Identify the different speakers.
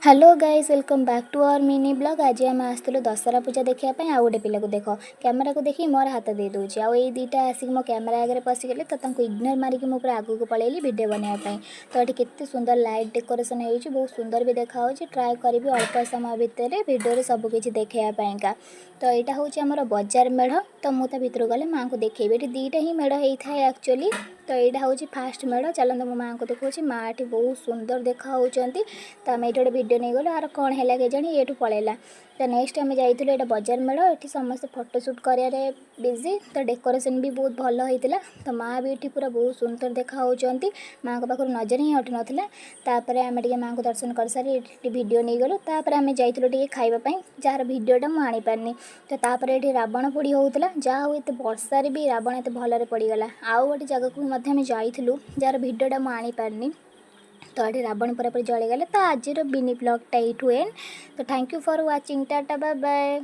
Speaker 1: Hello guys, welcome back to our mini vlog. ଆଜି ଆମେ ଆସିଥିଲୁ ଦଶହରା ପୂଜା ଦେଖିବା ପାଇଁ। ଆଉ ଗୋଟେ ପିଲାକୁ ଦେଖ, କ୍ୟାମେରାକୁ ଦେଖି ମୋର ହାତ ଦେଇ ଦେଉଛି। ଆଉ ଏଇ ଦୁଇଟା ଆସିକି ମୋ କ୍ୟାମେରା ଆଗରେ ପଶିଗଲେ, ତ ତାଙ୍କୁ ଇଗ୍ନୋର ମାରିକି ମୁଁ ପୁରା ଆଗକୁ ପଳେଇଲି ଭିଡ଼ିଓ ବନେଇବା ପାଇଁ। ତ ଏଠି କେତେ ସୁନ୍ଦର ଲାଇଟ୍ ଡେକୋରେସନ୍ ହେଇଛି, ବହୁତ ସୁନ୍ଦର ବି ଦେଖାହେଉଛି। ଟ୍ରାଏ କରିବି ଅଳ୍ପ ସମୟ ଭିତରେ ଭିଡ଼ିଓରେ ସବୁକିଛି ଦେଖେଇବା ପାଇଁକା। ତ ଏଇଟା ହେଉଛି ଆମର ବଜାର ମେଢ଼। ତ ମୁଁ ତା ଭିତରକୁ ଗଲେ ମାଆଙ୍କୁ ଦେଖେଇବି। ଏଠି ଦୁଇଟା ହିଁ ମେଢ଼ ହେଇଥାଏ ଆକ୍ଚୁଆଲି। ତ ଏଇଟା ହେଉଛି ଫାଷ୍ଟ ମେଢ଼। ଚାଲନ୍ତୁ, ମୁଁ ମାଆଙ୍କୁ ଦେଖାଉଛି। ମା ଏଠି ବହୁତ ସୁନ୍ଦର ଦେଖାହେଉଛନ୍ତି। ତ ଆମେ ଏଇଠି ଗୋଟେ ଭିଡ଼ିଓ ନେଇଗଲୁ। ଆର କ'ଣ ହେଲା କେଜାଣି, ଏଇଠୁ ପଳେଇଲା। ତ ନେକ୍ସଟ ଆମେ ଯାଇଥିଲୁ, ଏଇଟା ବଜାର ମେଢ଼। ଏଠି ସମସ୍ତେ ଫଟୋ ସୁଟ୍ କରିବାରେ ବିଜି। ତ ଡେକୋରେସନ୍ ବି ବହୁତ ଭଲ ହେଇଥିଲା। ତ ମା ବି ଏଠି ପୁରା ବହୁତ ସୁନ୍ଦର ଦେଖାହେଉଛନ୍ତି। ମାଆଙ୍କ ପାଖରୁ ନଜର ହିଁ ହଟୁନଥିଲା। ତାପରେ ଆମେ ଟିକେ ମାଆଙ୍କୁ ଦର୍ଶନ କରିସାରି ଏଠି ଭିଡ଼ିଓ ନେଇଗଲୁ। ତାପରେ ଆମେ ଯାଇଥିଲୁ ଟିକେ ଖାଇବା ପାଇଁ, ଯାହାର ଭିଡ଼ିଓଟା ମୁଁ ଆଣିପାରିନି। ତ ତାପରେ ଏଠି ରାବଣ ପୋଡ଼ି ହେଉଥିଲା। ଯାହା ହଉ, ଏତେ ବର୍ଷାରେ ବି ରାବଣ ଏତେ ଭଲରେ ପୋଡ଼ିଗଲା। ଆଉ ଗୋଟେ ଜାଗାକୁ ମଧ୍ୟ ଆମେ ଯାଇଥିଲୁ, ଯାହାର ଭିଡ଼ିଓଟା ମୁଁ ଆଣିପାରିନି। ତ ଏଠି ରାବଣ ପୁରାପୁରି ଜଳିଗଲେ। ତ ଆଜିର ମିନି ବ୍ଲଗ୍ଟା ଏଇଠୁ ଏଣ୍ଡ। ତ thank you for watching. Tata, bye bye.